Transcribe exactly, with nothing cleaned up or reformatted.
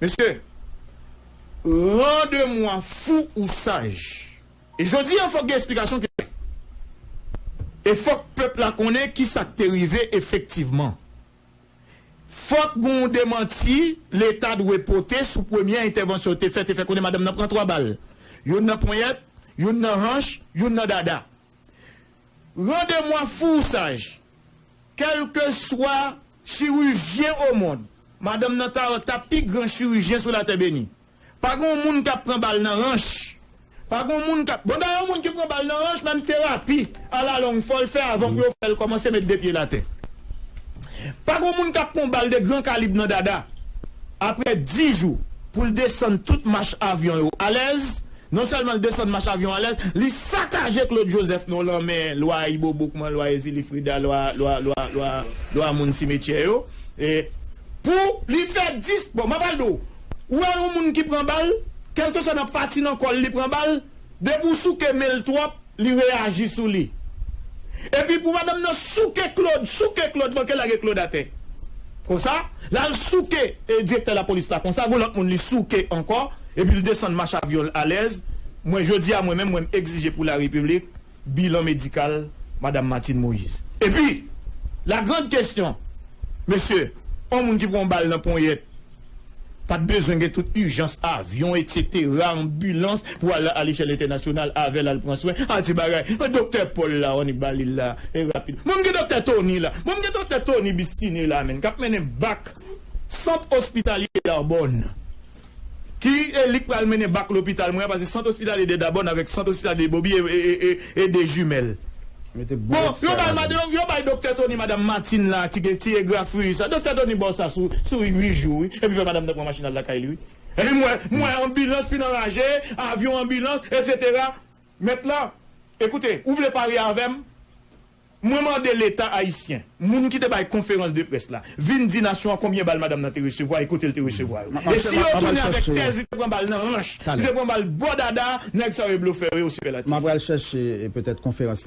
Mesye, rendez-moi fou ou sage. E jodi a, fòk gen eksplikasyon ki klè. E fòk pèp la konnen ki sa k te rive efektivman. Fòk gen yon demanti Leta dwe pote sou premyè entèvansyon yo te fè, te fè konnen madanm nan pran twa bal. Youn nan ponyèt, youn nan hanch, youn nan dada. Rendez-moi fou ou sage. Kèlkeswa chirijyen o mond, madanm nan ta, ta pi gran chirijyen sou latè beni. Pa gen yon moun k ap pran bal nan ranch. Pa gen yon moun k ap, bon, dayè, yon moun ki pran bal nan ranch, menm terapi alalong fò l fè avan pou yo fè l kòmanse met de pye l atè. Pa gen yon moun k ap pran bal de gran kalib nan dada. Apre dis jou, pou l desann tout mach avyon yo alèz, non sèlman l desann mach avyon alèz, li sakaje Claude Joseph non lanmè lwa Ibobo, kòman lwa Ezili Frida, lwa, lwa, lwa, lwa, lwa moun simetyè yo. E pou li fè dis, bon, mwen pral di w, ou wè yon moun ki pran bal, kèlkeswa nan pati nan kò l li pran bal, depi w souke men l twòp, li reyaji sou li. Epi pou madanm nan souke Claude, souke Claude, manke lage Claude atè. Konsa, l al souke e direktè lapolis la. Konsa, gon lòt moun li souke ankò, epi l desann mach avyon l alèz. Mwen, jodi a, mwen menm, mwen, m egzije pou larepiblik bilan medikal madanm Martine Moïse. Epi, la grande question, mesye, yon moun ki pran yon bal nan ponyèt, pa t bezwen gen tout ijans, avyon, etsetera, anbilans pou al a lechèl entènasyonal avè l al pran swen. A ti bagay. Mwen, doktè Paul la, annik ba li l la, e rapid. Mwen, m gen doktè Tony la. Mwen, m gen doktè Tony Bistiné la, menm, k ap mennen bak Sant Ospitalye Dabòn. Ki e li k pral mennen bak lopital mwen an, paske Sant Ospitalye de Dabòn avèk Sant Ospitalye de Bobi e, e, e, e, e de jimèl. Bon, yo bay, yo, yo bay doktè Tony madanm Martine la, ti, ti egrafri sa. Doktè Tony ba w sa sou, sou uit jou, wi. Epi fè madanm nan pran machin al lakay li, wi. Epi mwen, mwen anbilans fin anraje, avyon anbilans, etsetera. Mèt la, ekoute, ou vle parye avè m? Mwen mande Leta ayisyen, moun ki te bay konferans de près la, vin di nasyon an konbyen bal madanm nan te resevwa e kote l te resevwa yo. E si yo tounen avèk tèz li te pran bal nan ranch, li te pran bal bò dada, nèg sa yo e blofè yo, yo sipèlatif. M ap al chèche, e, petèt konferans